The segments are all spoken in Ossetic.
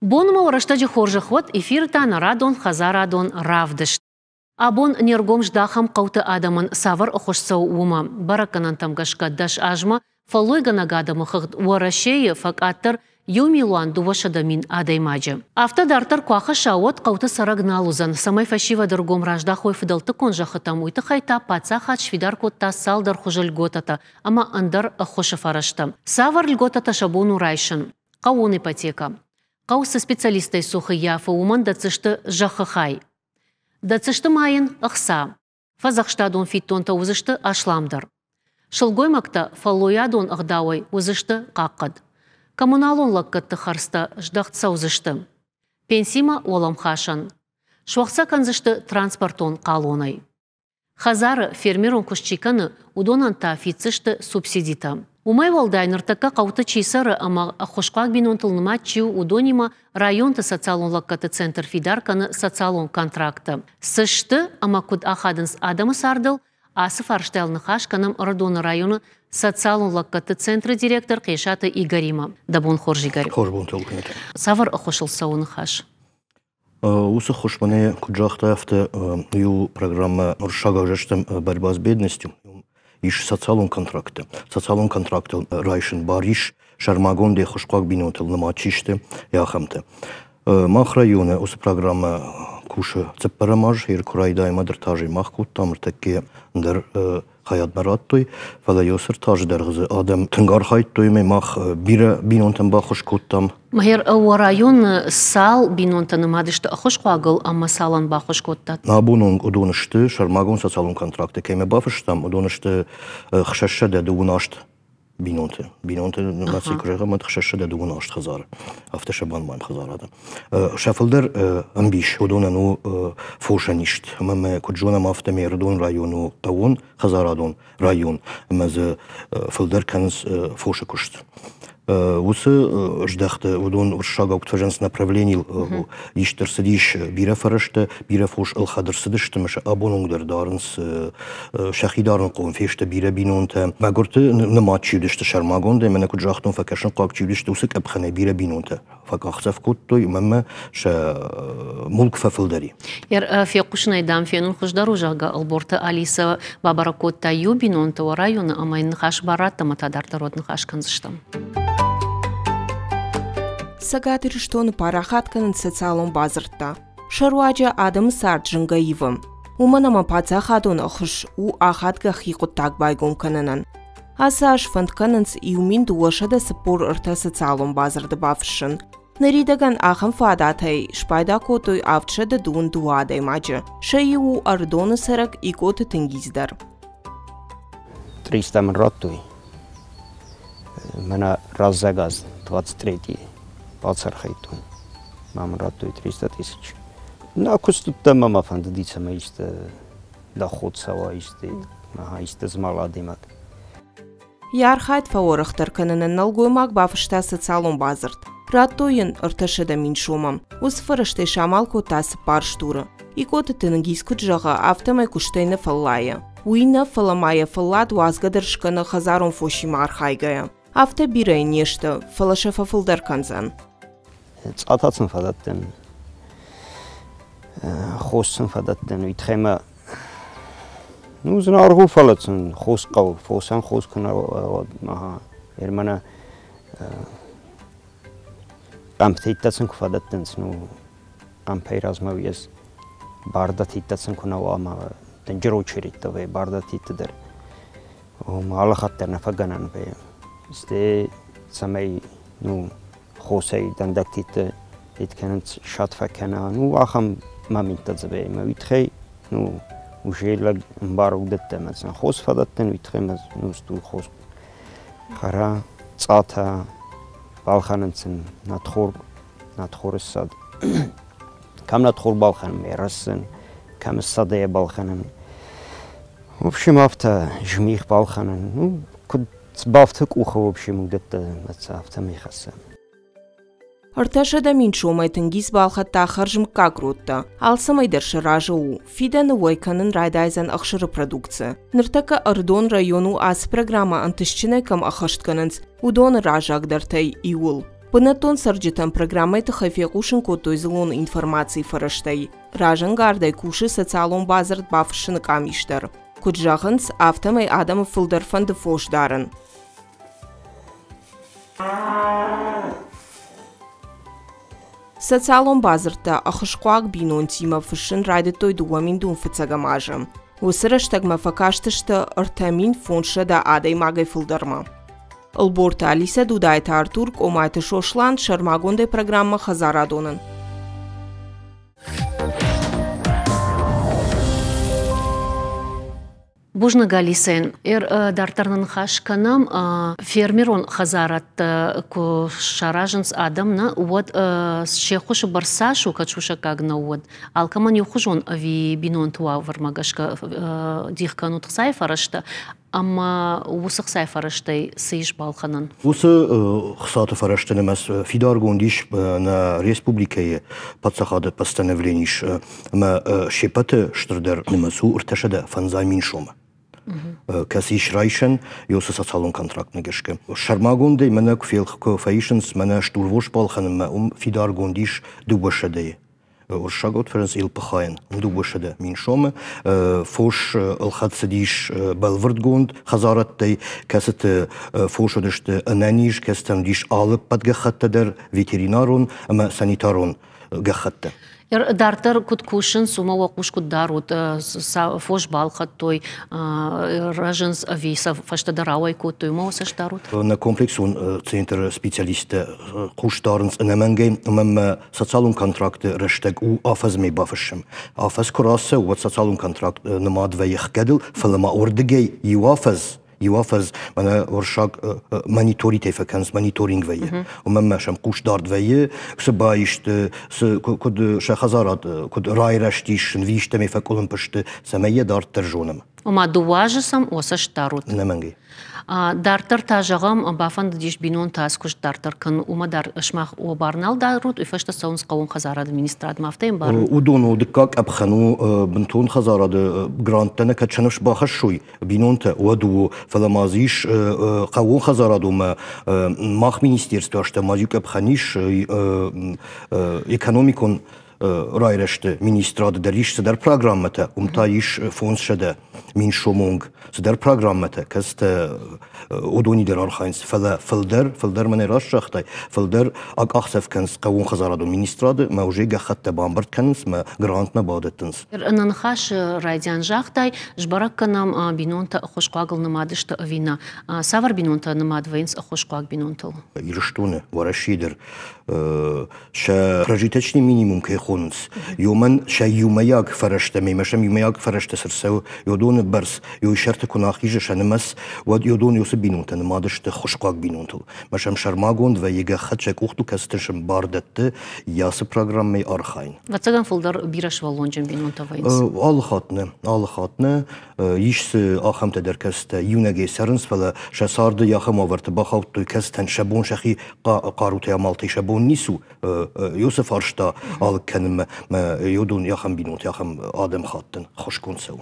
Бонмӕ рӕстӕджы хорзӕх уӕд, эфиры та нӕ радон хӕдзарадон равдыст. Абон не ргом здахӕм хъӕуты адӕмӕн цавӕр ӕххуыс цӕуы, уымӕ. Бӕрӕггӕнӕнтӕм гӕсгӕ 10 азмӕ фӕллойгӕнӕг адӕмы хыгъд Уӕрӕсейы фӕкъаддӕр 1 200 000 адӕймаджы. Афтӕ дарддӕр куы ахӕсса, уӕд хъӕуты цӕрӕг нал уыдзӕн. Цӕмӕй фӕсивӕды ргом раздахой фыдӕлтыккон зӕххытӕм, уый тыххӕй та паддзахад сфидар кодта цалдӕр хуызы льготӕтӕ ӕмӕ ӕндӕр ӕххуысы фӕрӕзтӕ. Цавӕр льготӕтӕ сӕ бон у райсын? Хъӕууон ипотекӕ. Хъӕу цы специалисттӕй цух ӕййафы, уымӕн дӕтдзысты зӕххы хай. Дӕтдзысты ма йын ӕхца. Фӕдзӕхстадон фиддонтӕ уыдзысты асламдӕр. Сылгоймӕгтӕ фӕллойадон ӕгъдауӕй уыдзысты хъахъхъӕд. Коммуналон лӕггӕдты хӕрдзтӕ здӕхт цӕудзысты. Пенсимӕ уӕлӕмхасӕн. Суӕгъд сӕ кӕндзысты транспортон хъалонӕй. Хӕдзары фермерон куыст чи кӕны, уыдонӕн та фиддзысты субсидитӕ. Уымӕй уӕлдай ныртӕккӕ хъӕуты чи цӕры ӕмӕ ӕххуысхъуаг бинонтыл нымад чи у, уыдонимӕ районты социалон лӕггӕдты центр фидар кӕны социалон контракттӕ. Цы сты ӕмӕ куыд ахадынц адӕмы цардыл, ацы фарстайыл ныхас кӕнӕм Ӕрыдоны районы социалон лӕггӕдты центры директор Хъесаты Игоримӕ. Дӕ бон хорз, Игорь. Хорз бон, Толкуната. Цавӕр ӕххуысыл цӕуы ныхас? Уыцы ххуыс мӕнӕ куыд загътай, афтӕ иу программӕ уырыссаг ӕвзӕрстӕм борьба с бедностью ис социалон контракттӕ. Социалон контракттыл райсын бар ис сӕрмагондӕй хуысхъуаг бинонтыл нымад чи сты, ахӕмтӕ. Мах районы уыцы программӕ кусы цыппӕрӕм аз, йе куы райдайӕм ӕдӕртазӕй мах кодтам, ӕртӕккӕ ӕндӕр хайадмӕ радтой, фӕлӕ еу цыртазы дӕргъы дзы адӕм тынг архайдтой ӕмӕ мах бирӕ бинонтӕн баххуыс кодтам. Мӕгӕр уӕ районы цал бинонтӕ нымад сты ӕххуысхъуагыл ӕмӕ цалӕн баххуыс кодтат? Абон онг уыдон сты, сӕрмагонд социалон контракттӕ кӕимӕ бафыстам, уыдон сты 628 бинонты. Бинонты нымӕц куы зӕгъӕм, уӕд 628 хӕдзары. Афтӕ сӕ банымайӕм хӕдзарады. Сӕ фылдӕр ӕмбис уыдонӕн у фосӕн ист. Ӕмӕ мӕ куыд зонӕм, афтӕмӕй Ӕрыдон район у хъӕууон хӕдзарадон район ӕмӕ дзы фылдӕр кӕнынц фосы куыст. Уыцы здӕхты уыдон уырыссагау куыд фӕзӕгъынц, направленийыл ист ӕрцыдис бирӕ фӕрӕзтӕ, бирӕ фос ӕлхӕд ӕрцыдысты ӕмӕ сӕ абон онг дӕр дарынц сӕхи дарынхъом фесты бирӕ бинонтӕ. Мӕгуырты нымад чи уыдысты сӕрмагондӕй, мӕнӕ куыд загътон, фӕкӕсынхъуаг чи уыдысты, уыцы къӕпхӕнӕй бирӕ бинонтӕ фӕкъахдзӕф кодтой ӕмӕ сӕ мулк фӕфылдӕр и. Фехъусынӕй, дам, фенын хуыздӕр у, зӕгъгӕ, Ӕлборты Алисӕ бабӕрӕг кодта иу бинонты уӕ районы ӕмӕ йын ныхас бар радта ӕмӕ та дарддӕр уӕд ныхас кӕндзыстӕм. Цӕгат Ирыстоны парахат кӕнынц социалон бадзырдтӕ. Сӕ руаджы адӕмы цард зынгӕ ивы. Уымӕн ӕмӕ паддзахадон ӕххуыс у ахадгӕ хи хъуыддаг байгом кӕнынӕн. Ацы аз фӕнд кӕнынц 1243 социалон бадзырды бафыссын. Ныридӕгӕн ахӕм фадатӕй спайда кодтой 722 адӕймаджы. Сӕ иу у Ӕрыдоны цӕрӕг Икъоты Тенгиз дӕр. 300 мын радтой. Мӕнӕ раззаг аз 23 бацархайдтон. Ма мын радтой 300 тысяч. Нӕ куыст уыдтӕн ӕмӕ мӕ фӕндыди, цӕмӕй исты доход цӕуа, исты, исты змӕла адӕймаг. Йӕ архайд фӕуӕрӕхдӕр кӕнынӕн нӕлгоймаг бафыста социалон бадзырд. Радтой йын 300 000 сомы. Уыцы фӕрӕзтӕй самал кодта цыппар стуры. Икъоты Тенгиз куыд зӕгъы, афтӕмӕй куыстӕй нӕ фӕллайы. Уый нӕ, фӕлӕ ма йӕ фӕллад уадзгӕ дӕр скӕны хӕдзарон фосимӕ архайгӕйӕ. Афтӕ бирӕ йын не сты, фӕлӕ сӕ фӕфылдӕр кӕндзӕн. Цъата сын фӕдӕттӕн, хос сын фӕдӕттӕн, уый тыххӕй мӕ ну, зынаргъ у, фӕлӕ сын хос хъӕуы, фосӕн хос куы нӕ уа, ага, мӕнӕ хъӕмптӕ сын куы фӕдӕттынц, ну, хъӕмпӕй размӕ уыйас бардатиттӕ сын куы нӕ уа ӕмӕ дынджыр очередтӕ вӕййы бардатитты дӕр. Алы хатт дӕр нӕ фӕгӕнӕн вӕййы. Стӕй цӕмӕй ну, хосӕй дӕндӕгтитты ит кӕнынц сат фӕкӕна, ну, ахӕм моменттӕ дзы вӕййы. Мӕ уый тыххӕй, ну, уже лӕг ӕмбары уыдӕттӕ ӕмӕ сын хос фӕдӕттын, уый тыххӕй мӕ ну, стур хос хӕра, цъата, балхӕнынц сын надхор, надхоры ссад. Кӕм надхор балхӕнын, ӕрӕссын, кӕм ссадӕй балхӕнын. В общем, афтӕ змих балхӕнын. Ну, куыд бафты къухы, в общем, уыдӕттӕ афтӕмӕй хӕссӕм. 300 000 сомӕй Тенгиз балхӕдта хӕрзмыггаг родтӕ. Алцӕмӕй дӕр сӕ разы у. Фидӕны уӕй кӕнын райдайдзӕн ӕхсыры продукци. Ныртӕккӕ Ӕрыдон район у ацы программӕ ӕнтыстджынӕй кӕм ӕххӕст кӕнынц, уыдоны раззагдӕртӕй иуыл. Бынӕттон цӕрджытӕн программӕйы тыххӕй фехъусын кодтой дзыллон информацийы фӕрӕзтӕй. Разӕнгардӕй кусы социалон бадзырд бафыссыны къамис дӕр. Куыд зӕгъынц, афтӕмӕй адӕмы фылдӕр фӕнды фос дарын. Социалон бадзырдтӕ ӕххуысхъуаг бинонтимӕ фыссын райдыдтой 2005 азы. Уыцы рӕстӕгмӕ фӕкастысты 3500 адӕймагӕй фылдӕрмӕ. Ӕлборты Алисӕ, Дудайты Артур, Къомайты Сослан, сӕрмагондӕй программӕ «Хӕдзарадонӕн». Бузныг, Алисӕйӕн. Дарддӕр нын ныхас кӕнӕм, фермерон хӕдзарадтӕ куы саразынц адӕм, нӕ, уӕд се ххуысы бӕрц цас у, кӕд сусӕггаг нӕу, уӕд? Алкӕмӕн иухуызон ӕви бинонты уавӕрмӕ гӕсгӕ дих кӕнут хцайы фӕрӕзтӕ ӕмӕ уыцы хцайы фӕрӕзтӕй цы ис балхӕнӕн? Уыцы хцаты фӕрӕзты нымӕц фидаргонд ис нӕ республикӕйы паддзахады постановлени ис ӕмӕ се ппӕты стырдӕр нымӕц у 350 000 сомы. Кӕцы ис райсӕн уыцы социалон контрактмӕ гӕсгӕ. Сӕрмагондӕй мӕнӕ куы фӕисынц, мӕнӕ стурвос балхӕнынмӕ, уым фидаргонд ис 200-йы. Уырыссагау фӕрынц ЛПХ-йӕн 200 000 сомы. Фос ӕлхӕд цыдис бӕлвырдгонд хӕдзарадтӕй, кӕцыты фос уыдысты ӕнӕниз, кӕцытӕн уыдис алы ӕппӕт гӕххӕттӕ дӕр, ветеринарон ӕмӕ санитарон гӕххӕттӕ. Дарддӕр куыд кусынц, уымӕ уӕ хъус куыд дарут? Фос балхӕдтой, рӕзынц ӕви сӕ фӕстӕдӕр ауӕй кодтой, уымӕ уӕ цӕст дарут? Нӕ комплексон центры специалисттӕ хъус дарынц ӕнӕмӕнгӕй, ӕмӕ социалон контракты рӕстӕг у афӕдзмӕ бафыссӕм. Афӕдз куы рацӕуы, уӕд социалон контракт нымад вӕййы хгӕдыл, фӕлӕ ма уырдыгӕй иу афӕдз иу афӕдз мӕнӕ уырыссаг мониторитӕй фӕкӕнынц, мониторинг вӕййы. Уымӕн мӕ сӕм хъусдард вӕййы, цы баисты, цы, куыд сӕ хӕдзарад куыд райрӕзтис, нвистӕмӕ фӕкъуылымпы сты, цӕмӕй йӕ дарддӕр зонӕм. Ома дыууӕ азы сӕм уӕ цӕст дарут? Ӕнӕмӕнгӕй. Дарддӕр та, зӕгъӕм, бафӕндыдис бинонтӕ ацы куыст дарддӕр кӕнын, уымӕ дӕр сымах уӕ бар нал дарут, уый фӕстӕ цӕуынц хъӕууон хӕдзарады министрадмӕ, афтӕ ӕмбарын? Уыдон у дыккаг къӕпхӕн у бынтон хӕдзарады гранттӕ нӕ кӕд сӕ ныфс бахӕссой бинонтӕ, уӕд у, фӕлӕ ма дзы ис хъӕууон хӕдзарадонмӕ мах министерство астӕу ма дзы иу къӕпхӕн ис экономикон райрӕзты министрады дӕр ис цыдӕр программӕтӕ, уым та ис 500 000 сомонг цыдӕр программӕтӕ, кӕцытӕ уыдони дӕр архайынц. Фӕлӕ фылдӕр, фылдӕр мӕнӕ раст загътай, фылдӕр акъахдзӕф кӕнынц хъӕууонхӕдзарадон министрады, мӕ уже гӕххӕттӕ бамбырд кӕнынц, мӕ грантмӕ бадӕттынц. Нӕ ныхасы райдиан загътай, сбӕрӕг кӕнӕм, бинонтӕ ӕххуысхъуагыл нымад сты ӕви нӕ. Цавӕр бинонтӕ нымад вӕййынц ӕххуысхъуаг бинонтыл? Ирыстоны, Уӕрӕсейы дӕр сӕ прожиточный минимум кӕй хонынц, уымӕн сӕ иумӕйаг фӕрӕзтӕ, мемӕ сӕм иумӕйаг фӕрӕзтӕ цы рцӕуы, уыдоны бӕрц, уый сӕрты куы нӕ хизы сӕ нымӕц, уӕд уыдон уыцы бинонтӕ нымад сты хуысхъуаг бинонтыл. Мӕ сӕм сӕрмагонд вӕййы гӕххӕтт сӕ къухтыл, кӕцыты сын бар дӕтты ацы программӕйы архайын. Ӕвӕццӕгӕн, фылдӕр бирӕсывӕллонджын бинонтӕ вӕййынц. Алы хатт нӕ, алы хатт нӕ. Ис дзы ахӕмтӕ дӕр, кӕцытӕ иунӕгӕй цӕрынц, фӕлӕ сӕ царды ахӕм уавӕрты бахаудтой, кӕцытӕн сӕ бон сӕхи хъарутӕй амалтӕй сӕ бон ницы у уыцы фарста алыг кӕнынмӕ уыдон ахӕм бинонтӕ, ахӕм адӕмхаттӕн ххуысгонд цӕуы.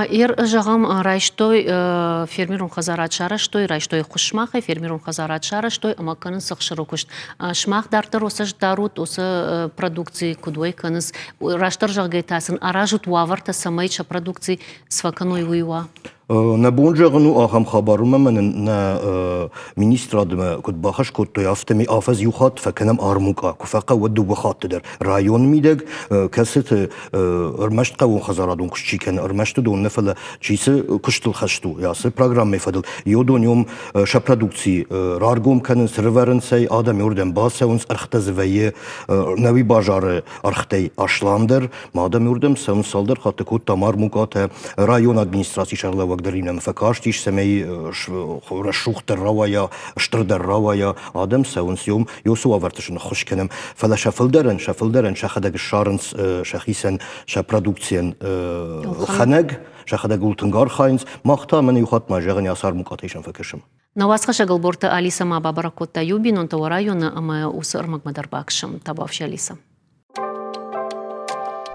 Зӕгъӕм, райстой фермерон хӕдзарад сарӕзтой, райстой ӕххуыс сымахӕй, фермерон хӕдзарад сарӕзтой ӕмӕ кӕнынц ӕхсыры куыст. Сымах дарддӕр уӕ цӕст дарут, уыцы продукци куыд уӕй кӕнынц, растдӕр зӕгъгӕй та сын аразут уавӕртӕ, цӕмӕй сӕ продукци цы фӕкӕной, уый уа? Нӕ бон зӕгъын у ахӕм хабар, уымӕн ӕмӕ нын нӕ министрадмӕ куыд бахӕс кодтой, афтӕмӕй афӕдз иу хатт фӕкӕнӕм армукъа, куы фӕхъӕуы, уӕд дыууӕ хатты дӕр. Районы мидӕг, кӕцыты ӕрмӕст хъӕууонхӕдзарадон куыст чи кӕны, ӕрмӕст уыдон нӕ, фӕлӕ чи цы куыстыл хӕст у, ацы программӕйы фӕдыл, уыдон уым сӕ продукци раргом кӕнынц, рывӕрынц ӕй, адӕм уырдӕм бацӕуынц, ӕргътӕ дзы вӕййы нӕуи базары ӕргътӕй асламдӕр. Ма адӕм уырдӕм цӕуынц, цалдӕр хатты кодтам армукъатӕ, районы администрацийы сӕргълӕууӕг дӕр нӕм фӕкастис, цӕмӕй рӕсугъддӕр рауайа, стырдӕр рауайа. Адӕм цӕуынц, уыцы уавӕрты сын ӕххуыс кӕнӕм. Фӕлӕ сӕ фылдӕрӕн сӕхӕдӕг ссарынц сӕхицӕн сӕ продукцийӕн ӕлхӕнӕг. Сӕхӕдӕг ыл тынг архайынц, мах та мӕнӕ иу хатт ма зӕгъын, ацы армукъатӕй сӕм фӕкӕсӕм. Нӕ уацхӕссӕг Ӕлборты Алиса ма бабӕрӕг кодта иу бинонтӕ уӕ районы ӕмӕ уыцы ӕрмӕгмӕ дӕр бакӕсӕм. Табуафси, Алиса.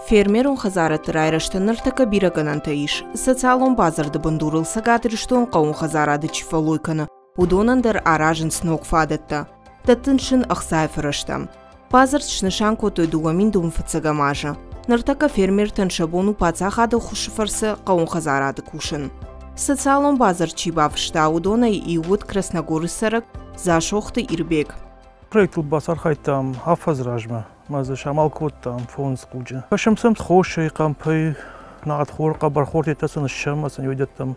Фермерон хӕдзарадты райрӕзтӕн ныртӕккӕ бирӕ гӕнӕнтӕ ис. Социалон бадзырды бындурыл Цӕгат Ирыстон хъӕууон хӕдзарады чи фӕллой кӕны, уыдонӕн дӕр аразынц ног фадӕттӕ. Дӕттынц сын ӕхцайы фӕрӕзтӕ. Бадзырд снысан кодтой 2025 азы. Ныртӕккӕ фермертӕн сӕ бон у паддзахады ӕххуысы фӕрцы хъӕууон хӕдзарады кусын. Социалон бадзырд чи бафыста, уыдонӕй иу уыд Красногоры цӕрӕг Дзасохты Ирбег. Проектыл бацархайдтам афӕдзы размӕ. Мӕ дзы самал кодтам фондз хъуджы. Кӕсӕм сӕм хосӕй, хъӕмпӕй, нартхор, хъӕбӕрхортӕ сын ссӕм ӕмӕ сын уыдӕттӕм.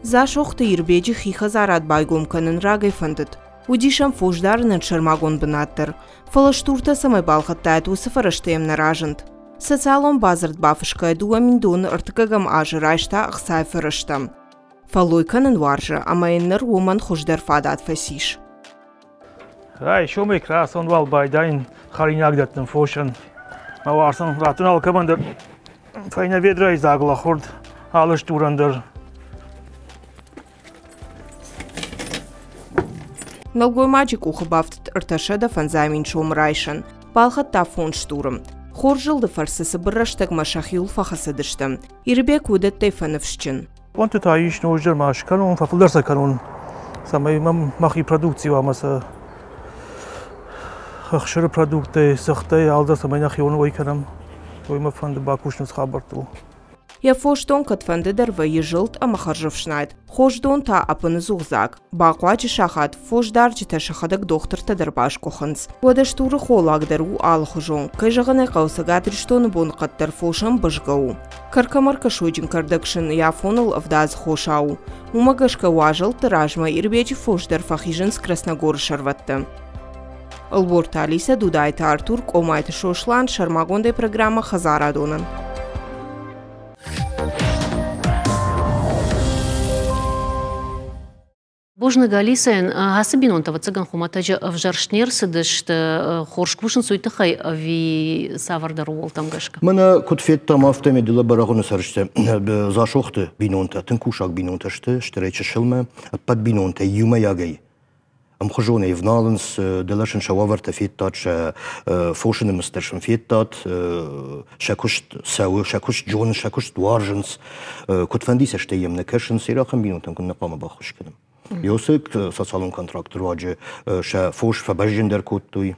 Дзасохты Ирбеджы хи хӕдзарад байгом кӕнын рагӕй фӕндыд. Уыдис ӕм фосдарынӕн сӕрмагонд бынат дӕр. Фӕлӕ стуртӕ цӕмӕй балхӕдтаид, уыцы фӕрӕзтӕ йӕм нӕ разынд. Социалон бадзырд бафысгӕйӕ 2000 ӕртыккӕгӕм азы райста ӕхцайы фӕрӕзтӕ. Фӕллой кӕнын уарзы ӕмӕ йын ныр уымӕн хуыздӕр фадат фӕцис. Райсомӕй красон уал байдайын хӕринаг дӕттын фосӕн. Мӕ уарзын раттын алкӕмӕн дӕр фӕйнӕ ведрайы дзаг лӕхурд алы стурӕн дӕр. Нӕлгоймаджы къухы бафтыд 350 мин сомы райсын. Балхӕдта фондз стуры. Хорз зылды фӕрцы цыбыр рӕстӕгмӕ сӕхиуыл фӕхӕцыдысты. Ирбег уыдӕттӕй фӕныфсджын. Пълантӕ та ис ноджыдӕр ма скӕнон, фӕфылдӕр сӕ кӕнон, цӕмӕй мӕм мӕхи продукци уа ӕмӕ сӕ ӕхсыры продукттӕй, цыхтӕй алдӕр цӕмӕй нӕхион уӕй кӕнӕм, уый мӕ фӕнды бакусын хабӕрттыл. Йӕ фосдон кӕдфӕнды дӕр вӕййы зылд ӕмӕ хӕрзӕфснайд, хосдон та ӕппыныдзух дзаг. Бахъуаджы сахат фосдарджытӕ сӕхӕдӕг дохтыртӕ дӕр басгуыхынц. Уӕдӕ стуры холлаг дӕр у алыхуызон. Кӕй зӕгъын ӕй хъӕуы, Цӕгат Ирыстоны боныхъӕд дӕр фосӕн бӕзгӕ у. Кӕркӕмӕркӕ сойджын кӕрдӕг сын йӕ афоныл ӕвдадз хосау у. Уымӕ гӕсгӕ уазӕлтты размӕ Ирбеджы фос дӕр фӕхизынц Красногоры сӕрвӕтты. Ӕлборты Алисӕ, Дудайты Артур, Къомайты Сослан, сӕрмагондӕй программӕ «Хӕдзарадонӕн». Бузныг Алисӕйӕн. Ацы бинонтӕ, ӕвӕццӕгӕн, хуымӕтӕджы ӕвзӕрст не рцыдысты. Хорз кусынц уый тыххӕй ӕви цавӕрдӕр ууӕлтӕм гӕсгӕ? Мӕнӕ куыд федтам, афтӕмӕй дыууӕ бӕрӕгъуыны цӕрджытӕ Дзасохты бинонтӕ тынг кусаг бинонтӕ сты, стырӕй чысылмӕ, ӕппӕт бинонтӕ иумӕйагӕй ӕмхуызонӕй ӕвналынц, дӕлӕ сын сӕ уавӕртӕ федтат, сӕ фосы нымӕц дӕр сын федтат, сӕ куыст цӕуы, сӕ куыст зонынц, сӕ куыст уарзынц, куыдфӕнды цӕстӕй йӕм нӕ кӕсынц, ирахӕн бинонтӕн куыннӕ хъуамӕ баххуыс кӕнӕм. Ёсы социалон контракты руаджы сӕ фос фӕбӕзджындӕр кодтой.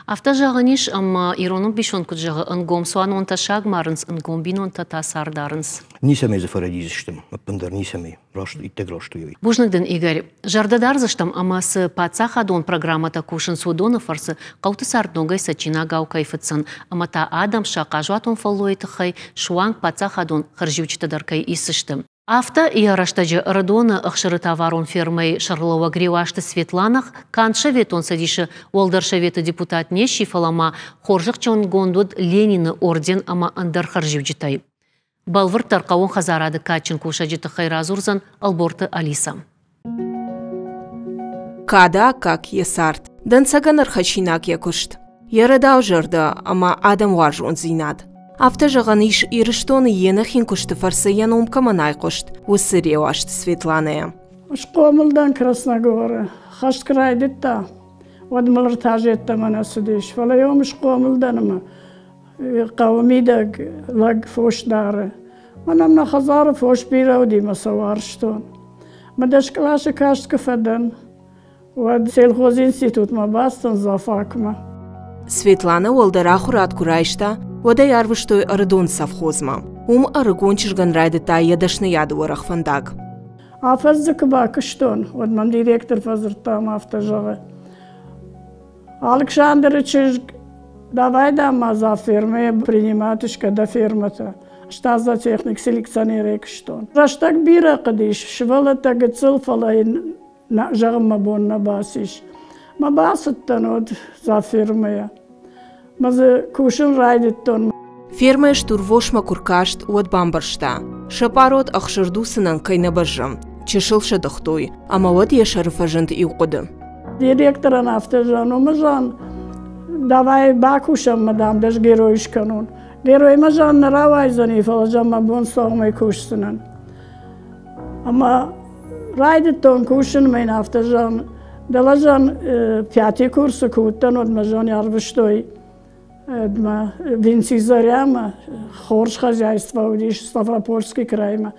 Афтӕ зӕгъӕн ис, ӕмӕ ирон ӕмбисонд куыд зӕгъы, ӕнгом цуанонтӕ саг марынц, ӕнгом бинонтӕ та цард арынц. Ницӕмӕй дзы фӕрӕдидзыстӕм, ӕппындӕр ницӕмӕй. Раст, иттӕг раст у. Бузныг дын, Игорь. Зӕрдӕ дардзыстӕм ӕмӕ цы паддзахадон программӕтӕ кусынц, уыдоны фӕрцы хъӕуты цард ногӕй цӕджджинагау кӕй фыцдзӕн, ӕмӕ та адӕм сӕ хъазуатон фӕллойы тыххӕй суанг паддзахадон хӕрзиуджытӕ дӕр кӕй исдзысты. Афтӕ йӕ рӕстӕджы Ӕрыдоны ӕхсыры товарон фермӕйы сӕргълӕууӕг Реуазты Светлана канд Советон Цӕдисы Уӕлдӕр Советы депутат не сси, фӕлӕ ма хорзӕхджынгонд уыд Ленины орден ӕмӕ ӕндӕр хӕрзиуджытӕй. Бӕлвырддӕр хъӕууон хӕдзарады кадджын кусӕджы тыххӕй радзурдзӕн Ӕлборты Алиса. Кады аккаг йӕ цард, дӕнцӕгӕн ӕрхӕссинаг йӕ куыст, йӕ рӕдау зӕрдӕ ӕмӕ адӕмуарзондзинад. Афтӕ зӕгъӕн ис, Ирыстоны йе нӕхин куысты фӕрцы йӕ ном кӕмӕн айхъуыст, уыцы Реуазты Светланӕйӕ. Схъомыл дӕн Красногоры. Хӕст куы райдыдта, уӕд мыл ӕртӕ азы йеддӕмӕ нӕ цыдис. Фӕлӕ йӕм схъомыл дӕн ӕмӕ хъӕуы мидӕг лӕг фос дары. Мӕнӕн нӕ хӕдзары фос бирӕ уыди мӕ сӕ уарзтон. Мӕ дӕс къласы каст куы фӕдӕн, уӕд сельхозинститутмӕ бацыдтӕн зоафакмӕ. Светланӕ уӕлдӕр ахуырад куы райста, уӕд ӕй арвыстой Ӕрыдон совхозмӕ. Уым ӕрыгон чызгӕн райдыдта йӕ дӕсныйады уӕрӕх фӕндаг. Афӕдз дзы куы бакуыстон, уӕд мӕм директор фӕдзырдта ӕмӕ афтӕ зӕгъы: Алыксандры чызг, давай, дам, ма за фермӕйы принимать скӕ дӕ фермӕтӕ. Ӕз зоотехник селекционерӕй куыстон. Рӕстӕг бирӕ хъуыдис, сывӕллӕттӕ гыццыл, фӕлӕ йын зӕгъын мӕ бон нӕ бацис. Мӕ бацыдтӕн уӕд за фермӕйӕ. Мӕ дзы кусын райдыдтон. Фермӕйы стурвосмӕ куы ркаст, уӕд бамбӕрста, сӕ пъарод ӕхсырдуцынӕн кӕй нӕ бӕззы. Чысыл сӕ дыгътой, ӕмӕ уӕд йӕ сӕры фӕзынд иу хъуыды. Директорӕн афтӕ зӕгъын, уымӕ зӕгъын, давай бакусӕм, мадам, дӕс герой скӕнон. Героймӕ зӕгъын нӕ рауайдзӕни, фӕлӕ зӕгъын мӕ бон сӕумӕй кусдзынӕн. Ӕмӕ райдыдтон кусын, мӕ йын афтӕ зӕгъын, дӕлӕ зӕгъын пятый курсы куы уыдтӕн, уӕд мӕ зӕгъын ӕрвыстой Венци Зарямӕ, хорз хозяйство уыдис Ставропольский краймӕ.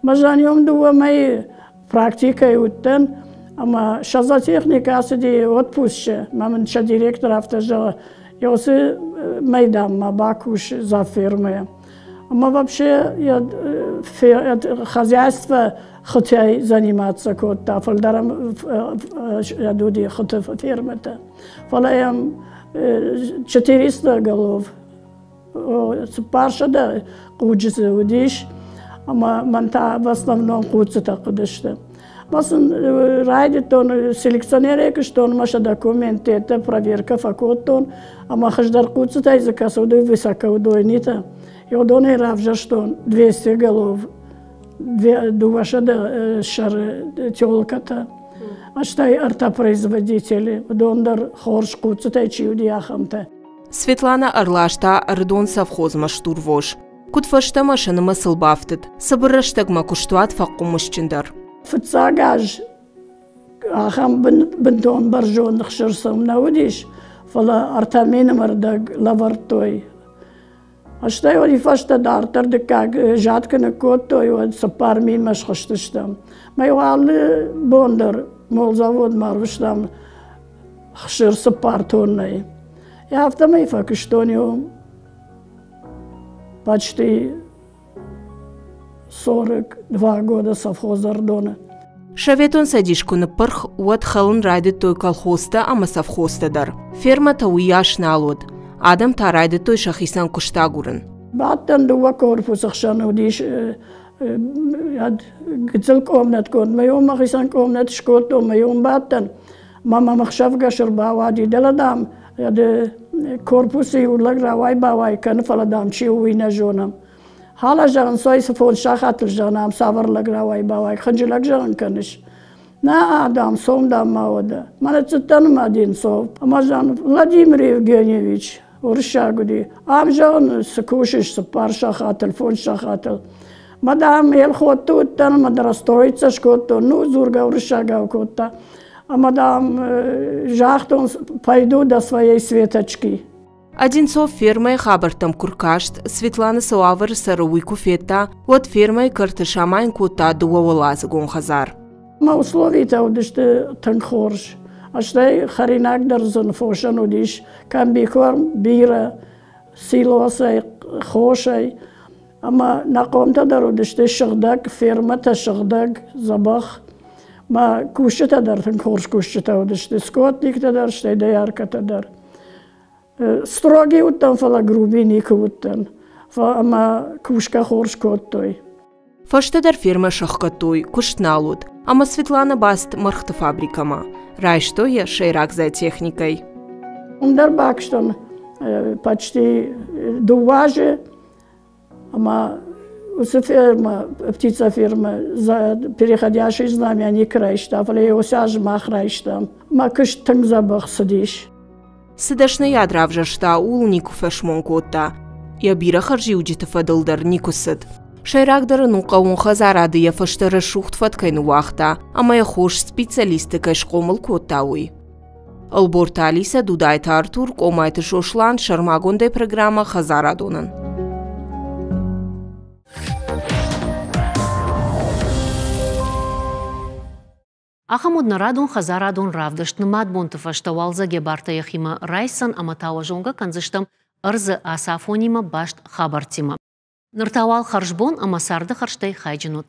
Мӕ зӕгъын иум дыууӕ мӕйы практикӕйы уыдтӕн, ӕмӕ сӕ зоотехник ацыди отпусчы, мӕ мын сӕ директор афтӕ зӕгъы, уыцы майданмӕ бакус завфермӕйӕ. Ӕмӕ вообще хозяйство хытӕй заниматься кодта, фылдӕр уыди хыты фермӕтӕ. Фӕлӕ йӕм 400 голов, 400 хъуджы дзы уыдис, ӕмӕ мӕн та в основном хъуццытӕ хъуыдысты. Мӕ сын райдыдтон селекционерӕй куыстон, мӕ сӕ документтӕ проверка фӕкодтон, ӕмӕ хуыздӕр хъуццытӕй дзы кӕцы уыди высокоудойнитӕ, уыдонӕй равзӕрстон 200 голов, 200 сӕры телкӕтӕ, стӕй ӕртӕ производители, уыдон дӕр хорз хъуццытӕй чи уыди, ахӕмтӕ. Светлана ӕрласта Ӕрыдон совхозмӕ стурвос. Куыд фӕстӕмӕ сӕ нымӕцыл бафтыд, цыбыр рӕстӕгмӕ куыстуат фӕхъхъуымысджындӕр. Фыццаг аз ахӕм бынтон бӕрзонд ӕхсыр сӕм нӕ уыдис, фӕлӕ 3 мины рдӕг лӕвӕрдтой. Стӕй уый фӕстӕ дарддӕр дыккаг жаткӕ ныккодтой, уӕд 4 минмӕ схызтыстӕм. Мӕ алы бон дӕр молзаводмӕ ӕрвыстам хсыр 4 тоннӕйы. Афтӕмӕй фӕкуыстон иу почти 42 года совхоз Ӕрыдоны. Советон Цӕдис куы ныппырх, уӕд хӕлын райдыдтой колхозтӕ ӕмӕ совхозтӕ дӕр. Фермӕтӕ уыйас нал уыд. Адӕм та райдыдтой сӕхицӕн куыст агурын. Бадтӕн дыууӕ корпусы хсӕн уыдис гыццыл къомнӕтгонд. Мӕ иу мӕхицӕн къомнӕт скодтон, мӕ иу бадтӕн. Мӕ мӕм ӕхсӕвгӕс ӕрбауади, дӕлӕ, дам, корпусы иу лӕг рауай-бауай кӕны, фӕлӕ, дам, чи у, уый нӕ зонӕм. Хала, зӕгъын, сой цы 5 сахатыл, зӕгъын, ам цавӕр лӕг рауай-бауай, хынджылӕг, зӕгъын, кӕныс. Нӕ, дам, сом, дам, ма уӕдӕ. Мӕнӕ цыдтӕн ма Одинцов. Ӕмӕ, зӕгъын, Владимир Евгеньевич, уырыссаг уыди, ам, зӕгъын, цы кусыс 4 сахатыл, 5 сахатыл. Мӕ, дам, Елхотты уыдтӕн, ӕмӕ дӕр расстроиться скодтон, ну, дзургӕ уырыссагау кодта. Ӕмӕ, дам, загътон, пойду до своей Светочки. Одинцов фермӕйы хабӕрттӕм куы ркаст, Светлана цы уавӕры цӕры, уый куы федта, уӕд фермӕйы кӕрты самайын кодта дыууӕуӕладзыгон хӕдзар. Мӕ условитӕ уыдысты тынг хорз. Стӕй хӕринаг дӕр зын фосӕн уыдис, комбикорм бирӕ, силосӕй, хосӕй. Ӕмӕ нӕ хъомтӕ дӕр уыдысты сыгъдӕг, фермӕтӕ сыгъдӕг, дзӕбӕх. Мӕ кусджытӕ дӕр тынг хорз кусджытӕ уыдысты, скотниктӕ дӕр, стӕй дояркӕтӕ дӕр. Строгий уыдтӕн, фӕлӕ грубий никуы уыдтӕн. Ӕмӕ кусгӕ хорз кодтой. Фӕстӕдӕр фермӕ сӕхгӕдтой, куыст нал уыд. Ӕмӕ Светлана бацыд мӕргъты фабрикӕмӕ. Райстой йӕ сӕйраг зоотехникӕй. Уым дӕр бакуыстон почти 2 азы. Ӕмӕ уыцы фермӕ, птицафермӕ, переходящий знамя никуы райста, фӕлӕ йӕ уыцы аз мах райстам. Мӕ куыст тынг дзӕбӕх цыдис. Цы дӕсныйад равзӕрста, ууыл никуы фӕсмон кодта. Йӕ бирӕ хӕрзиуджыты фӕдыл дӕр никуы цыд. Сӕйрагдӕр ын у хъӕууон хӕдзарады йӕ фӕстӕ рӕсугъд фӕд кӕй ныууагъта ӕмӕ йӕ хорз специалистты кӕй схъомыл кодта, уый. Ӕлборты Алисӕ, Дудайты Артур, Къомайты Сослан, сӕрмагондӕй программӕ «Хӕдзарадонӕн». Ахӕм уыд нӕ радон хӕдзарадон равдыст. Нымад бонты фӕстӕ уалдзӕг йӕ бартӕ йӕхимӕ райсдзӕн ӕмӕ та уӕ зонгӕ кӕндзыстӕм ӕрдзы ацафонимӕ баст хабӕрттимӕ. Ныр та уал хӕрзбон ӕмӕ царды хӕрзтӕй хайджын ут.